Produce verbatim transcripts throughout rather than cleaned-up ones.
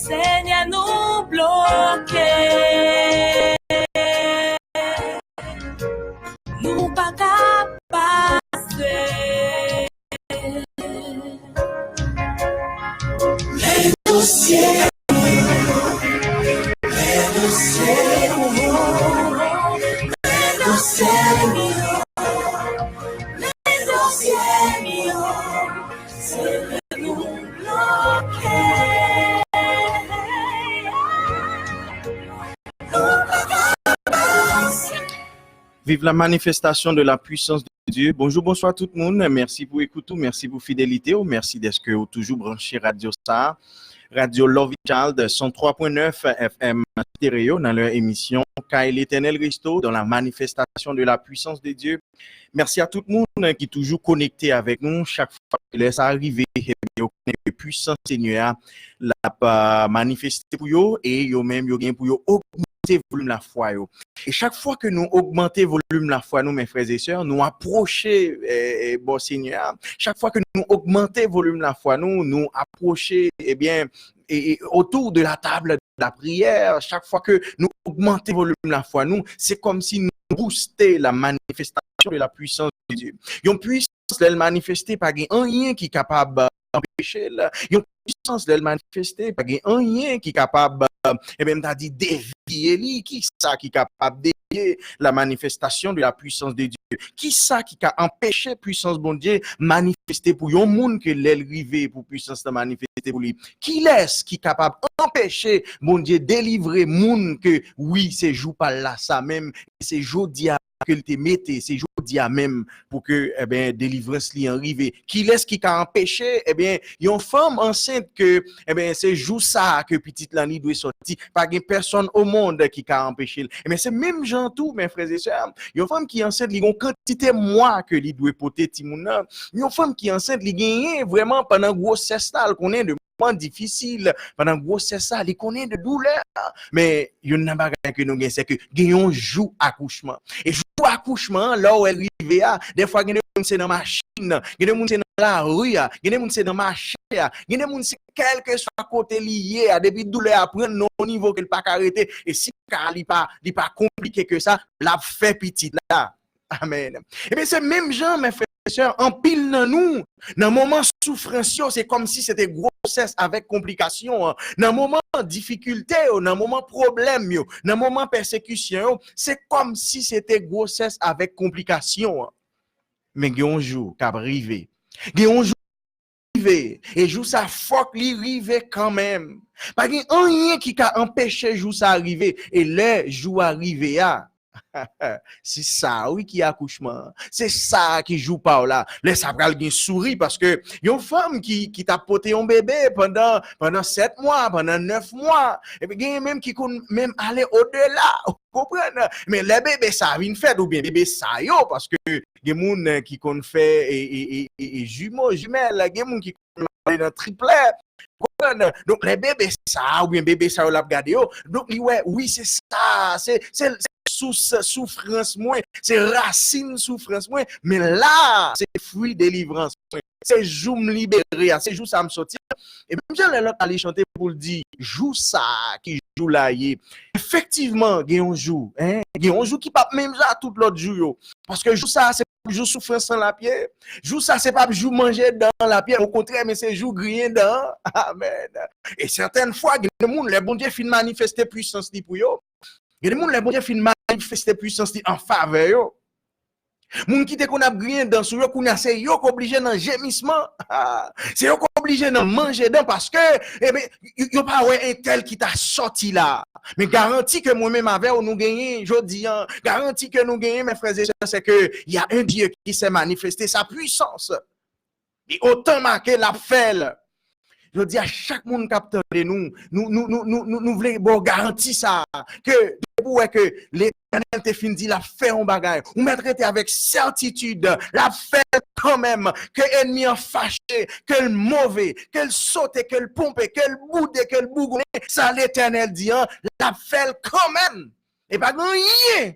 Senyè, nou bloke. Nou pa ka pase. Lè dosye, lè dosye, lè dosye, lè dosye, se lè nou bloke. Vive la manifestation de la puissance de Dieu. Bonjou, bonswa tout moun. Mèsi pou ekout ou, mèsi pou fidelite ou, mèsi dèske ou toujou branche radyo sa a. Radyo Love Child, cent trois point neuf F M stereo, nan lè emisyon Kay Letènèl Resto dans la manifestation de la puissance de Dieu. Mèsi a tout moun ki toujou konekte avèk nou. Chak fwa ke lè sa a rive, ebyen, yo konnen ke pwisans Senyè a l ap, euh, manifeste pou yo, e yo menm, yo gen pou yo ogmante volim lafwa yo. E chak fwa ke nou ogmante volim lafwa nou, mes frères et sœurs, nou apwoche, eh, eh, bò Senyè a. Chak fwa ke nou ogmante volim lafwa nou, nou apwoche, ebyen, e, e, autour de la table de la prière, chak fwa ke nou ogmante volim lafwa nou, se kòmsi nou booste la manifestation de la puissance de Dieu. Yon pwisans, lè l manifeste, pa gen anyen ki kapab, euh, anpeche l. Yon pwisans, lè l manifeste, pa gen anyen ki kapab, euh, ebyen, m ta di, devye li. Kisa ki kapab devye la manifestation de la puissance de Dieu? Kisa ki ka anpeche pwisans Bondye manifeste pou yon moun ke lè l rive pou pwisans lan manifeste pou li? Kilès ki kapab anpeche Bondye delivre moun ke, wi, se jou pa l la sa menm, e se jodi a ke l te mete, se jodi a menm pou ke, ebyen, delivrans li an rive? Kilès ki ka anpeche, ebyen, yon fanm ansent ke, ebyen, se jou sa a ke pitit lan li dwe sòti? Pa gen pèsonn o mond ki ka anpeche l. Ebyen, se menm jan tou, mes frères et sœurs, yon fanm ki ansent, li gen yon kantite mwa ke li dwe pote timoun nan. Yon fanm ki ansent, li genyen vrèman pandan gwosès la, l konnen de moman difisil, pandan gwosès la, li konnen de doulè. Men, youn nan bagay ke nou gen, se ke gen yon jou akouchman. E jou akouchman an, lè w wè l rive a, dèfwa gen de moun se nan machin, gen de moun se nan lari a, gen de moun se nan mache a, gen de moun se kèlkeswa kote li ye a, depi doulè a pran l nan yon nivo ke l pa ka rete, e si ka li pa, li pa konplike ke sa, l ap fè pitit la. Amèn. Ebyen, se menm jan, mes frères et sœurs, anpil nan nou, nan moman soufrans yo, se kòmsi se te gwosès avèk konplikasyon an. Nan moman difikilte yo, nan moman pwoblèm yo, nan moman pèsekisyon yo, se kòmsi se te gwosès avèk konplikasyon an. Men gen yon jou k ap rive. Gen yon jou rive. E jou sa, fòk li rive kanmenm. Pa gen anyen ki ka anpeche jou sa rive. E lè jou a rive a, se sa, wi, ki akouchman an. Se sa ki jou pa w la. Lè sa pral gen souri, paske yon fanm ki, ki t ap pote yon bebe pandan, pandan sèt mwa, pandan nèf mwa, epi genyen menm ki konn menm ale odela. Konprann? Men lè bebe sa a vin fèt, oubyen bebe sa yo, paske gen moun, eh, ki konn fè, e, e, e, e, e jimo, jimèl, gen moun ki konn ale nan triplè. Konprann? Donk, lè bebe sa a, oubyen bebe sa yo l ap gade yo, donk li wè, wi, se sa, se, se, se sous soufrans mwen, se rasin soufrans mwen, men la, se fwi delivrans mwen. Se jou m libere a, se jou sa m sòti a. E menm jan lè lòt la li chante pou l di, jou sa a ki jou la ye. Efektivman, gen yon jou, en, gen yon jou ki p ap menm jan ak tout lòt jou yo. Paske jou sa a, se p ap jou soufrans lan l ap ye. Jou sa a, se p ap jou manje dan an l ap ye. Okontrè, men se jou griyen dan an. Amèn. E sètèn fwa, gen de moun, lè Bondye fin manifeste pwisans li pou yo, gen de moun, lè Bondye fin manifeste pwisans li an favè yo, moun ki te konn ap griyen dan sou yo, kounye a se yo k oblije nan jemisman. Se yo k oblije nan manje dan paske, ebyen, yo, yo pa wè entèl ki ta sòti la. Men garanti ke mwen menm avè w nou genyen jodi a, garanti ke nou genyen, mes frères et sœurs, c'est que il y a un Dieu qui s'est manifesté, sa pwisans. Li otan make l ap fè l. Jodi a, chak moun k ap tande nou, nou, nou, nou, nou, nou, nou vle ba w garanti sa a, ke depi w wè ke Letènèl te fin di l ap fè yon bagay, ou mèt rete avèk sètitid, l ap fè l kanmenm, ke ènmi an fache, ke l move, ke l sote, ke l ponpe, ke l boude, ke l bougonnen, sa Letènèl di an, l ap fè l kanmenm. E pa gen anyen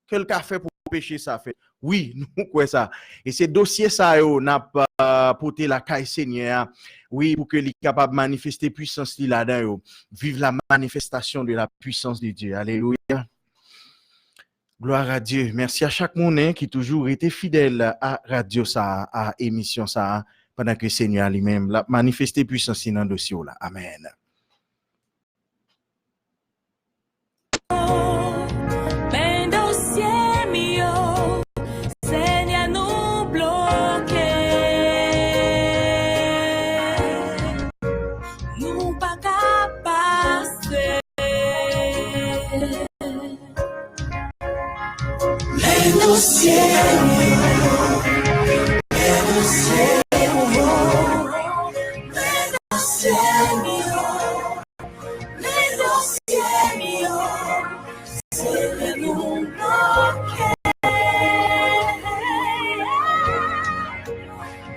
ke l ka fè pou anpeche sa fèt. Wi, nou kwè sa. E se dosye sa yo n ap, euh, pote lakay Senyè a. Wi, pou ke li kapab manifeste pwisans li ladan yo. Vive la manifestation de la puissance de Dieu. Alelouya. Gloire à Dieu. Mèsi a chak moun, hein, ki toujou rete fidèl a radyo sa a, a emisyon sa a, pandan ke Senyè a li menm l ap manifeste pwisans li nan dosye w la. Amèn. Men dosye m yo, Senyè, nou bloke. Nou pa ka pase. Men dosye m yo, men dosye m yo, men dosye m yo. Men dosye m yo, se li nou bloke.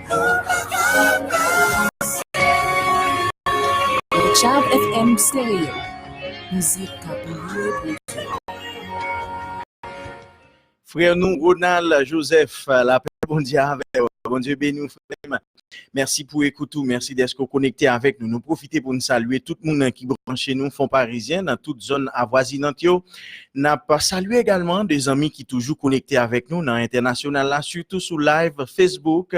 Nou pa ka pase. Job F M Stereo. Mizik k ap louwe Bondye. Frè nou, Ronald Joseph, lapè Bondye avè w. Bondye beni w, frè m. Mèsi pou ekout ou, mèsi dèske w konekte avèk nou. Nou pwofite pou n salye tout moun ki branche nou, Fon Parizyen, nan tout zòn avwazinant yo. N ap salye egalman de zanmi ki toujou konekte avèk nou nan entènasyonal la, sitou sou live Facebook.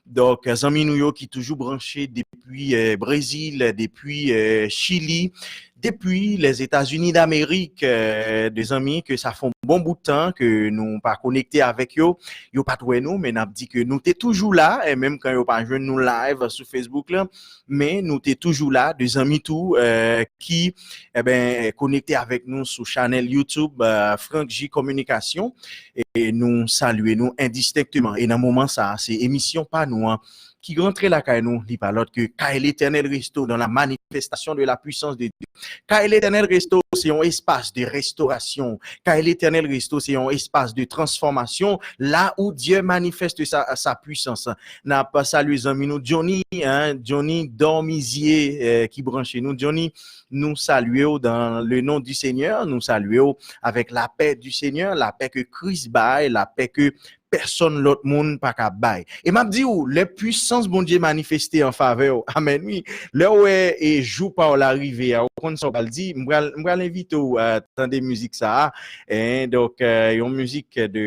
Donk, zanmi nou yo ki toujou branche depi, eh, Brezil, depi, eh, Chili, depi Lèzetazini Damerik, eh, de zanmi ke sa fè yon bon bout tan ke nou pa konekte avèk yo. Yo pa t wè nou, men n ap di ke nou te toujou la, e menm kan yo pa jwenn nou live sou Facebook la, men nou te toujou la, de zanmi tou, eh, ki, eh ben, konekte avèk nou sou chanèl YouTube, eh, Frank J Communication. E nou salye nou endistenkteman. E nan moman sa a, se emisyon pa nou an ki rantre lakay nou, li pa lòt ke Kay Letènèl Resto dans la manifestation de la puissance de Dieu. Kay Letènèl Resto, se yon espas de restorasyon. Kay Letènèl Resto, se yon espas de transformation, là où Dieu manifeste sa, sa puissance. N ap salye zanmi nou Johnny, hein, Johnny Dormizier, eh, ki branche nou. Johnny, nou salye w dans le nom du Seigneur, nou salye w avec la paix du Seigneur, la paix que Christ bay, la paix que pèsonn lòt moun pa ka bay. E m ap di w, lè pwisans Bondye manifeste an favè w, amèn, wi, lè w wè e jou pa w la rive a, ou konn sa w pral di, m pral, m pral envite w a tande mizik sa a, en, donk, eh, yon mizik de,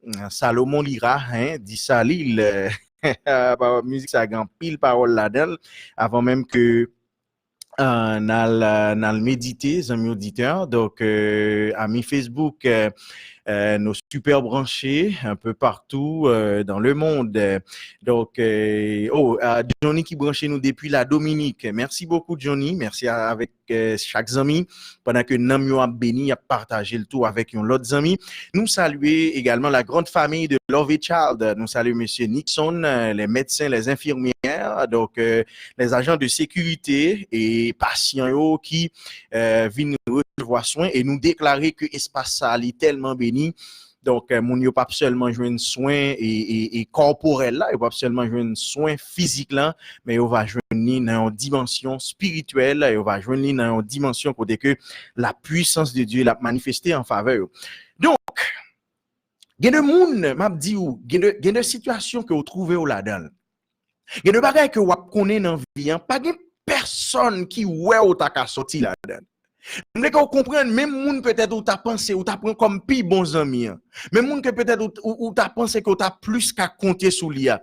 mm, Salomon Lira, en, Disalil, eh, pa-, mizik sa a gen anpil pawòl ladan l, avan menm ke euh, n al, euh, n al medite, zanmi oditè. Donk, euh, ami Facebook, euh, euh, nos super branchés un peu partout, euh, dans le monde. Donk, euh, oh, euh, Johnny ki branche nou depi la Dominik. Mèsi bokou, Johnny. Mèsi a, avèk, euh, chak zanmi. Pandan ke nanm yo ap beni, y ap pataje l tou avèk yon lòt zanmi. Nou salye egalman la grande famille de Love a Child. Nou salye mesye Nixon, euh, les médecins, les infirmières, donk, euh, les agents de sécurité e pasyan yo ki, euh, vin resevwa swen. E nou deklare ke espas sa a, li tèlman beni. Donk, euh, moun yo p ap sèlman jwenn swen e, e, e kòporèl la, yo p ap sèlman jwenn swen fizik la, men yo va jwenn li nan yon dimansyon espirityèl, yo va jwenn li nan yon dimansyon kote ke la puissance de Dieu l ap manifeste an favè yo. Donk, gen de moun, m ap di w, gen de, gen de sitiyasyon ke w twouve w ladan l. Gen de bagay ke w ap konnen nan vi an, pa gen pèsonn ki wè w ta ka soti ladan l. M vle ke w konprann, menm moun petèt ou ta panse, ou ta pran kòm pi bon zanmi an, menm moun ke petèt ou, ou, ou ta panse ke w ta plis ka konte sou li a,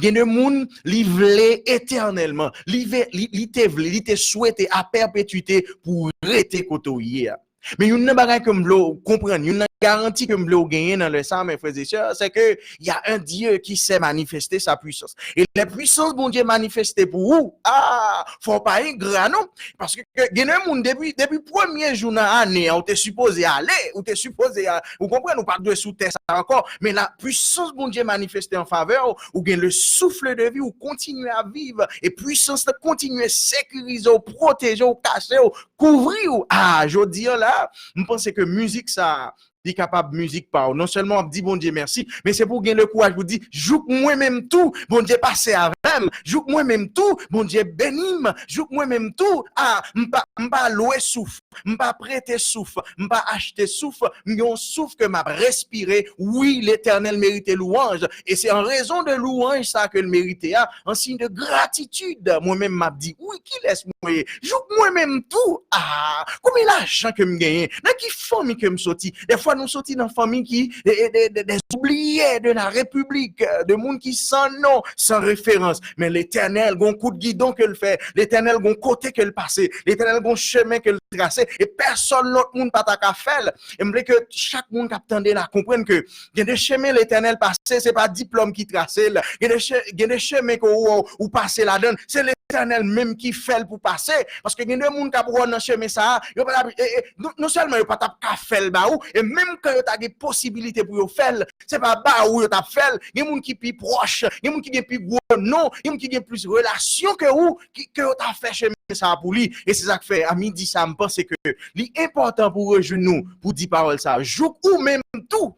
gen de moun, li vle etènèlman, li ve-, li, li te vle, li te swete a pèpetwite pou w rete kote w ye a. Men youn nan bagay ke m vle w konprann, youn nan garanti ke m vle w genyen nan lè sa a, mes frères et sœurs, c'est que il y a un Dieu qui sait manifester sa puissance. E lè pwisans Bondye manifeste pou ou, ah, fò w pa engra non. Paske gen de moun depi, depi premye jou nan ane a, ou te sipoze ale, ou te sipoze a, ou konprann, ou pa t dwe sou tè sa a ankò. Men la pwisans Bondye manifeste an favè w, ou gen le souffle de vie, ou kontinye ap viv. E pwisans la kontinye sekirize w, pwoteje w, kache w, kouvri w. Ah, jodi an la, m panse ke mizik sa a, li kapab mizik pa w. Non sèlman w ap di Bondye mèsi, men se pou w gen le kouraj pou w di, jouk mwen menm tou, Bondye pase avè m. Jouk mwen menm tou, Bondye beni m. Jouk mwen menm tou, a, m pa, m pa lwe souf, m pa prete souf, m pa achte souf, m gen yon souf ke m ap respire. Wi, Letènèl merite lwanj. E se an rezon de lwanj sa ke l merite a, an siy de gratitid, mwen menm m ap di, wi, kilès mwen ye? Jouk mwen menm tou, a, konbyen lajan ke m genyen? Nan ki fanmi ke m soti? Dèfwa nou soti nan fanmi ki, de, de, de, de, des oubliés de la République, de moun ki san non, san referans. Men Letènèl gon kout gidon ke l fè, Letènèl gon kote ke l pase, Letènèl gon chemen ke l trase, e pèsòn lòt moun pa ta ka fè l. E m vle ke chak moun k ap tande la konprann ke gen de chemen Letènèl pase, se pa diplòm ki trase l. Gen de che-, gen de chemen ke ou, ou pase ladan l, se Letènèl menm ki fè l pou pase. Paske gen de moun k ap wè w nan chemen sa a, yo pa t ap, e, e, non, non sèlman yo pa t ap ka fè l ba ou, e menm kan yo ta gen posibilite pou yo fè l, se pa ba ou yo t ap fè l. Gen moun ki pi pwòch, gen moun ki gen pi gwo non, gen moun ki gen plis relasyon ke ou, ki, ke yo ta fè chemen sa a pou li. E se sa k fè, a midi sa, m panse ke li enpòtan pou w rejwenn nou, pou di pawòl sa a. Jouk ou menm tou.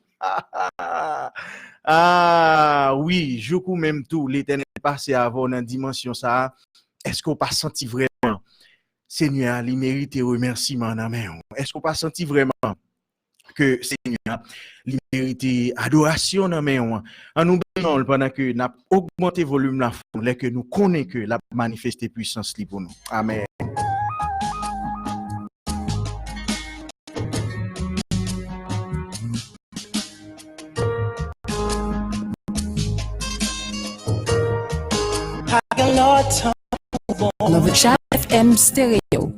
Ah, wi, jouk ou menm tou, Letènèl pase avè w nan dimansyon sa a. Èske w pa santi vrèman Senyè a, li merite remèsiman nan men w? Èske w pa santi vrèman ke Senyè a, li merite adorasyon nan men w? Ann nou beni non l pandan ke n ap ogmante volim lafwa nou, lè ke nou konnen ke l ap manifeste pwisans li pou nou. Amèn. Love Child F M Stereo.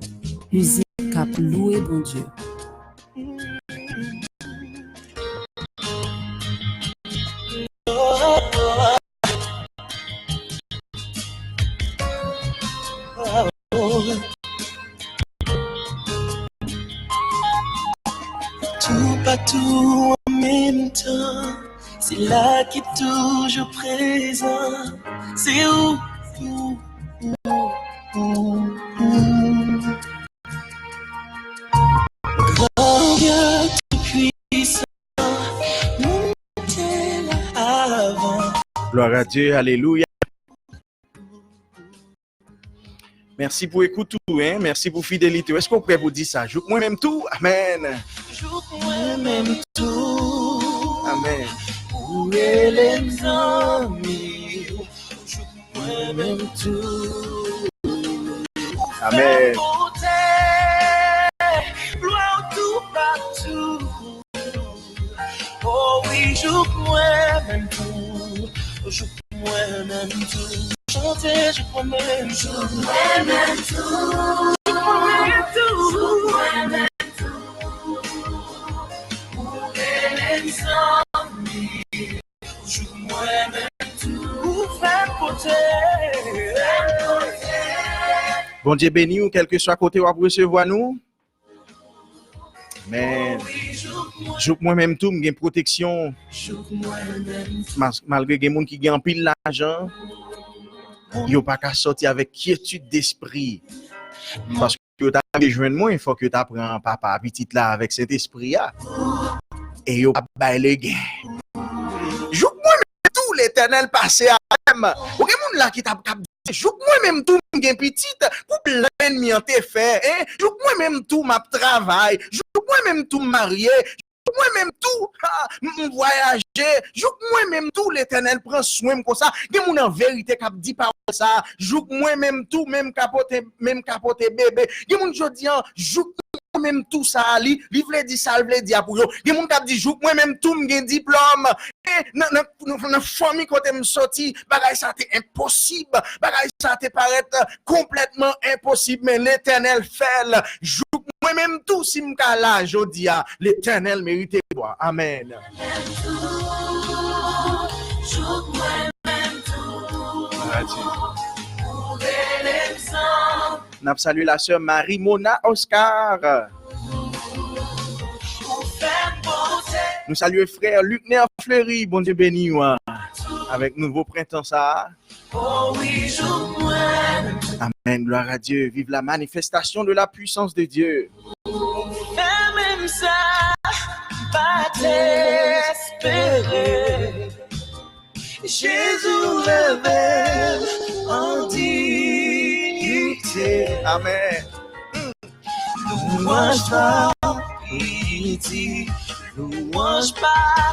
Mizik k ap louwe Bondye. Toupatou an menm tan, se la ki toujou prezan, se ou, ou, ou, ou, ou. Grandè toupwisan, ou te la avan. Gloire à Dieu, alléluia. Mèsi pou ekout ou, hein. Mèsi pou fidelite w. Èske w prè pou di sa? Jouk mwen menm tou. Amèn. Jouk mwen menm tou. Amèn. Ou rele m zanmi. Jouk mwen menm tou. Amèn. Ou fè m monte, glwa w toupatou. Oh wi, jouk mwen menm tou. Jouk mwen menm tou. Chante, jouk mwen menm tou. Jouk mwen menm tou. Jouk mwen menm tou. Jouk mwen menm tou. Ou rele m zanmi. Jouk mwen menm tou. Ou fè m monte. Bondye beni w, kèlkeswa kote w ap resevwa nou. Men, jouk mwen menm tou, m gen pwoteksyon. Mas-, malgre gen moun ki gen anpil lajan, yo pa ka sòti avèk kyetid despri. Paske yo ta vle jwenn mwen, fòk yo ta pran Papa, Pitit la avèk Sentespri a. E yo p ap bay legen. Jouk mwen menm tou, Letènèl pase avè m. Ou gen moun la ki t ap, k ap di, jouk mwen menm tou m gen pitit, pou plan ènmi an te fè, hein? Jouk mwen menm tou m ap travay, jouk mwen menm tou m marye, jouk mwen menm tou, ha, m, m vwayaje, jouk mwen menm tou Letènèl pran swen m konsa. Gen moun an verite k ap di pawòl sa, jouk mwen menm tou, menm ka pote, menm ka pote bebe. Gen moun jodi an, jouk mwen menm tou sa a, li, li vle di sa l vle di a pou yo. Gen moun k ap di, jouk mwen menm tou m gen diplòm. E nan, nan, nan, nan fanmi kote m soti, bagay sa te enposib. Bagay sa te parèt, euh, konplètman enposib, men Letènèl fè l. Jouk mwen menm tou, si m ka la jodi a, Letènèl merite glwa. Amèn. N ap salye la sè Marie Mona Oscar. Nou salye frè Lucner Fleury, Bondye beni w, avèk nouvo prentan sa a. Amèn, gloire à Dieu, vive la manifestation de la puissance de Dieu. désespéré. Jésus révèle en dignité. Amen. Louange par pitié, louange par...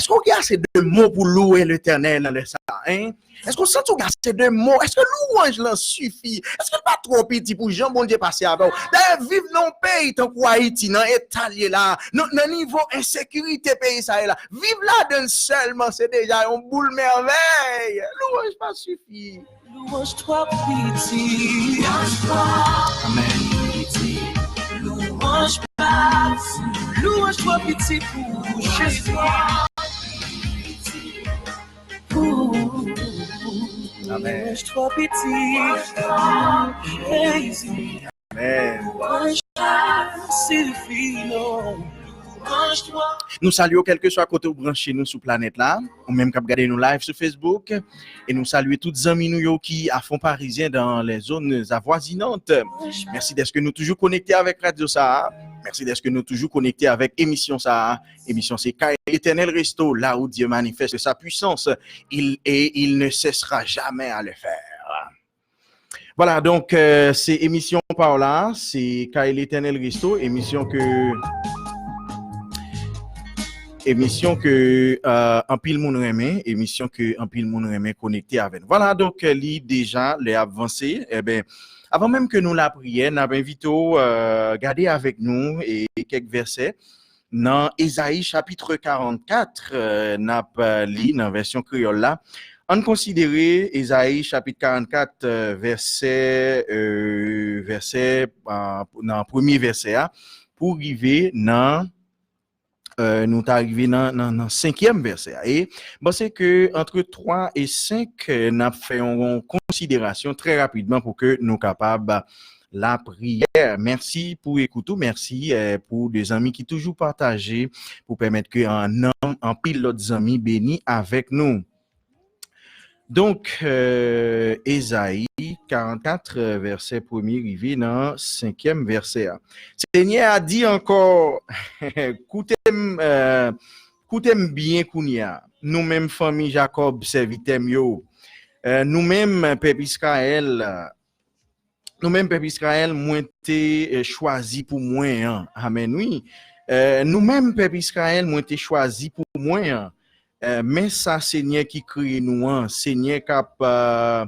Èske w gen ase de mo pou louwe Letènèl nan lè sa a, hein? Èske w santi w gen ase de mo? Èske louwanj lan sifi? Èske l pa twò piti pou jan Bondye pase avè w? Dayè, viv nan yon peyi tankou Ayiti, nan eta l ye la, nan, nan nivo ensekirite peyi sa ye la, viv ladan l sèlman, se deja yon boul mèvèy. Louwanj pa sifi. Louange trop piti. Amen. Louange pas. Louange trop piti pou Jésus. Amen. Louange trop piti pou Jésus. Amen. Louange pas sifi, non. Nou salye w kèlkeswa kote w branche nou sou planèt la, ou menm k ap gade nou live sou Facebook. E nou salye tout zanmi nou yo ki à Fonds Parisien dans les zones avoisinantes. Merci d'être nous toujours connectés avec radio sa a. Merci d'être nous toujours connectés avec émission sa a. Émission se Kay Letènèl Resto, là où Dieu manifeste sa puissance. Il, et il ne cessera jamais à le faire. Voilà, donk, euh, se emisyon pa w la, se Kay Letènèl Resto, emisyon ke, emisyon ke, euh, anpil moun renmen, emisyon ke anpil moun renmen konekte avè n. Voilà, donk, li deja lè ap vanse. Eben, avan menm ke nou lapriyè, n ap envite w, euh, gade avèk nou e kèk vèsè nan Ezayi chapit karannkat, euh, n ap, euh, li nan vèsyon kreyòl la. Ann konsidere Ezayi chapit karannkat, euh, vèsè, euh, vèsè, euh, nan premye vèsè a, pou rive nan, euh, nou ta rive nan, nan, nan senkyèm vèsè a. E m panse ke antre twa e senk, euh, n ap fè yon, yon konsiderasyon trè rapidman pou ke nou kapab lapriyè. Mèsi pou ekout ou, mèsi, eh, pou de zanmi ki toujou pataje pou pèmèt ke, eh, nanm anpil lòt zanmi beni avèk nou. Donk, eh, Ezayi karannkat, eh, vèsè premye rive nan senkyèm vèsè a. Senyè a di ankò, koute m, eh, koute m byen kounye a, nou menm fanmi Jakòb, sèvitè m yo, eh, nou menm pèp Izrayèl, nou menm pèp Izrayèl, mwen te, eh, chwazi pou mwen an. Amèn, wi. Eh, nou menm pèp Izrayèl, mwen te chwazi pou mwen an. Eh, men sa Senyè ki kreye nou an, Senyè k ap, eh,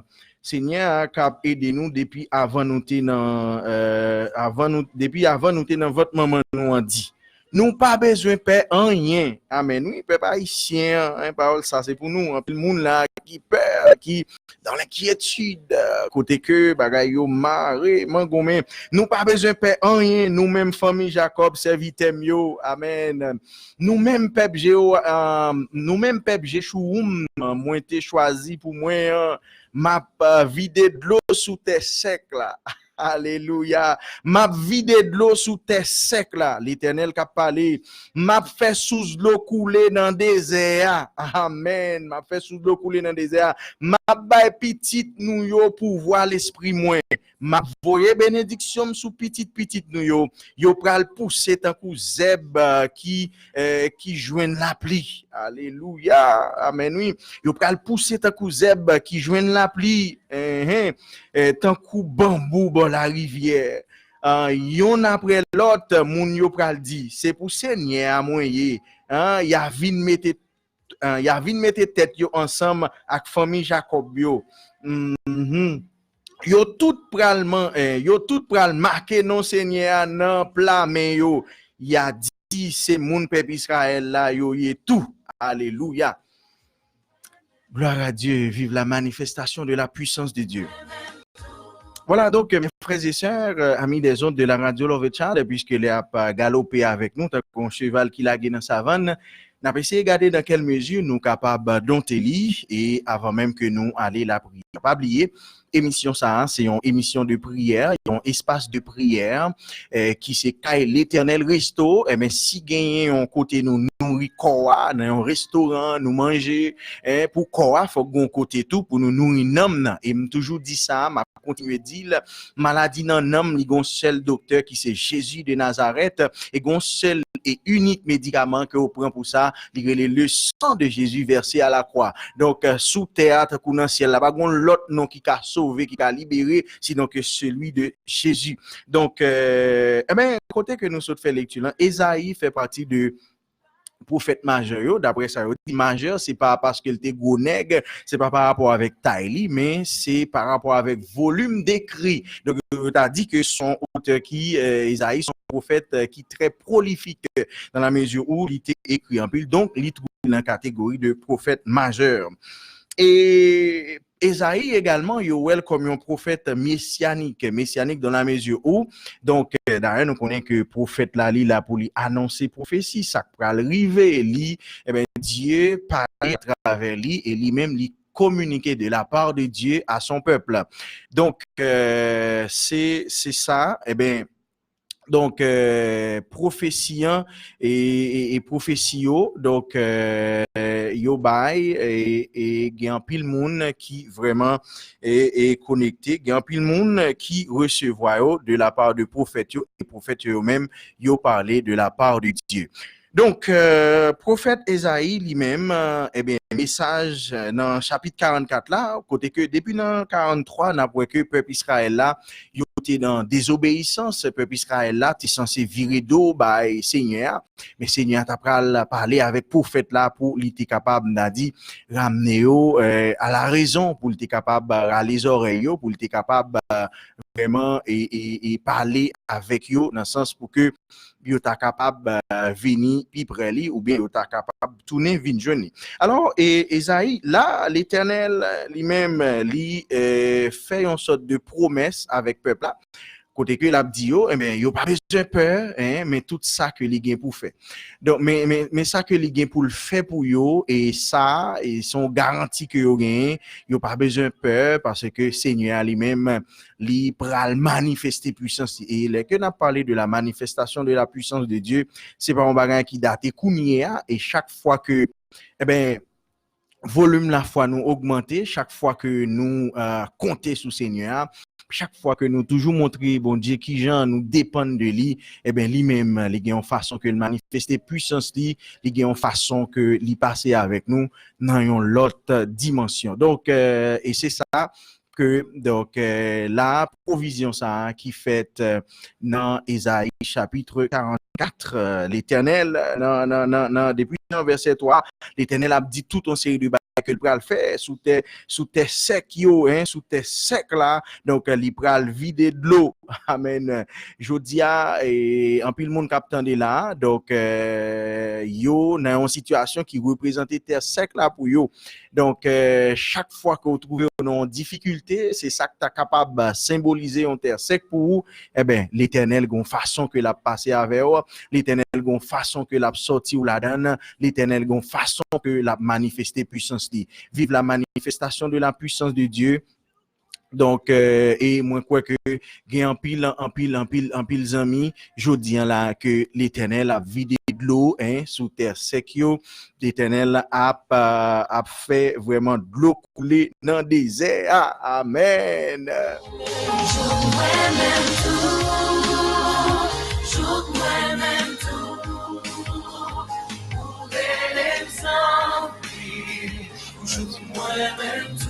Senyè a k ap ede nou depi avan nou te nan, eh, avan nou, depi avan nou te nan vant manman nou an di. Nou pa bezwen pè anyen. Amèn. Wi, pèp ayisyen an, hein, pawòl sa se pou nou. Anpil moun la ki pè, ki dans l'inquiétude, kote ke bagay yo mare, mangonmen. Nou pa bezwen pè anyen, nou menm fanmi Jakòb, sèvitè m yo. Amèn. Nou menm pèp Jewo-, euh, nou menm pèp Jechouwoum, mwen te chwazi pou mwen an, m ap, euh, vide dlo sou tè sèk la. Alelouya. M ap vide dlo sou tè sèk la. Letènèl k ap pale. M ap fè sous dlo koule nan dezè a. Amèn. M ap fè sous dlo koule nan dezè a. M ap bay pitit nou yo pouvwa Lespri mwen. M ap voye benediksyon m sou pitit pitit nou yo. Yo pral pouse tankou zèb, eh, ki, eh, ki jwenn lapli. Alelouya. Amèn, wi. Yo pral pouse tankou zèb ki jwenn lapli. Enhen. Eh, tankou banbou bò larivyè. Ah, yonn apre lòt, moun yo pral di, "Se pou Senyè a mwen ye." Ah, y a vin mete, ah, y a vin mete tèt yo ansanm ak fanmi Jakòb yo. Mhm. Yo tout pral man-, eh, yo tout pral make non Senyè a nan pla men yo. Y a di, "Se moun pèp Izrayèl la yo ye tou." Alelouya. Gloire à Dieu, vive la manifestation de la puissance de Dieu. Voilà, donc, euh, mes frères et sœurs, euh, amis des ondes de la radio Love Child, puisque lè ap, euh, galope avèk nou, tankou yon cheval ki lage nan savann, n ap eseye gade nan kèl mezi nou kapab donte li, e avan menm ke nou ale lapriyè. Pa bliye, emisyon sa a, se yon emisyon de priyè, yon espas de priyè, eh, ki se Kay Letènèl Resto. Enben, si genyen yon kote nou nouri kò a, nan yon restoran, nou manje, eh, pou kò a, fòk gen yon kote tou pou nou nouri nanm nan. E m toujou di sa, m ap kontinye di l, maladi nan nanm, li gen yon sèl doktè ki se Jezi de Nazarèt, e gen yon sèl e inik medikaman ke w pran pou sa, li rele le sang de Jésus versé à la croix. Donk, sou tè a, tankou nan syèl la, pa gen lòt non ki ka sove, ki ka libere, sinon ke celui de Jésus. Donk, euh, e ben, kote ke nou sot fè lekti lan, Ezayi fè pati de pwofèt majè yo, daprè sa yo di, majè, se pa paske l te gwo nèg, se pa pa rapò avèk tay li, men se pa rapò avèk volim dekri. Donk, yo ta di ke se yon otè ki, euh, Ezayi, se yon pwofèt, euh, ki trè pwolifik, euh, dans la mesure où li te ekri anpil. Donk, li twouve nan kategori de pwofèt majè. E Ezayi egalman, yo wè l kòm yon pwofèt mesyanik, mesyanik dans la mesure où, donk, euh, dayè, nou konnen ke pwofèt la, li la pou li anonse pwofesi, sa k pral rive, li, e ben, Dye pale atravè li, e li menm, li kominike de la part de Dieu à son peuple. Donk, euh, se, se sa, e ben, donk, euh, pwofesi an e, e, e pwofesi yo, donk, euh, yo bay, e, e gen anpil moun ki vrèman e, e konekte, gen anpil moun ki resevwa yo de la part de pwofèt yo, e pwofèt yo menm, yo pale de la part de Dieu. Donk, euh, pwofèt Ezayi li menm, euh, e ben, mesaj, euh, nan chapit karannkat la, kote ke depi nan karanntwa, n ap wè ke pèp Izrayèl la, yo te nan dezobeyisans, pèp Izrayèl la te sanse vire do bay Senyè a, men Senyè a ta pral pale avèk pwofèt la pou li te kapab, n a di, ramne yo, euh, à la raison, pou li te kapab rale zòrèy yo, pou li te kapab, euh, vrèman e, e, e pale avèk yo nan sans pou ke yo ta kapab, euh, vini pi prè li, oubyen yo ta kapab tounen vin jwenn li. Alò, e, Ezayi, la, Letènèl, euh, li menm, euh, li, euh, fè yon sòt de pwomès avèk pèp la, kote ke l ap di yo, e ben, yo pa bezwen pè, en, men tout sa ke li gen pou fè. Donk, men, men, men sa ke li gen pou l fè pou yo, e sa, e se yon garanti ke yo genyen, yo pa bezwen pè, paske Senyè a li menm, li pral manifeste pwisans li. E lè ke n ap pale de la manifestation de la puissance de Dieu, se pa yon bagay ki date kounye a, e chak fwa ke, e ben, volim lafwa nou ogmante, chak fwa ke nou, euh, konte sou Senyè a, chak fwa ke nou toujou montre Bondye kijan nou depann de li, e ben, li menm, li gen yon fason ke l manifeste pwisans li, li gen yon fason ke li pase avèk nou nan yon lòt dimansyon. Donk, euh, e se sa ke, donk, euh, la, pwovizyon sa a ki fèt, euh, nan Ezayi chapit karannkat, euh, Letènèl, nan, nan, nan, nan, depi nan vèsè twa, Letènèl ap di tout yon seri de bagay ke l pral fè sou tè, sou tè sèk yo, en, sou tè sèk la. Donk, li pral vide dlo. Amèn. Jodi a, e, anpil moun k ap tande la, donk, euh, yo nan yon sitiyasyon ki reprezante tè sèk la pou yo. Donk, euh, chak fwa ke w twouve w nan yon difikilte, se sa k ta kapab senbolize yon tè sèk pou ou. E ben, Letènèl gon fason ke l ap pase avè w, Letènèl gon fason ke l ap sòti w ladan l, Letènèl gon fason ke l ap manifeste pwisans li. Vive la manifestation de la puissance de Dieu. Donk, euh, e mwen kwè ke gen anpil, anpil, anpil, anpil zanmi, jodi a la, ke Letènèl ap vide dlo, en, sou tè sèk yo. Letènèl ap, euh, ap fè vrèman dlo koule nan dezè a. Amèn. Jouk mwen menm tou, jouk mwen menm tou, ou rele m zanmi. Jouk mwen menm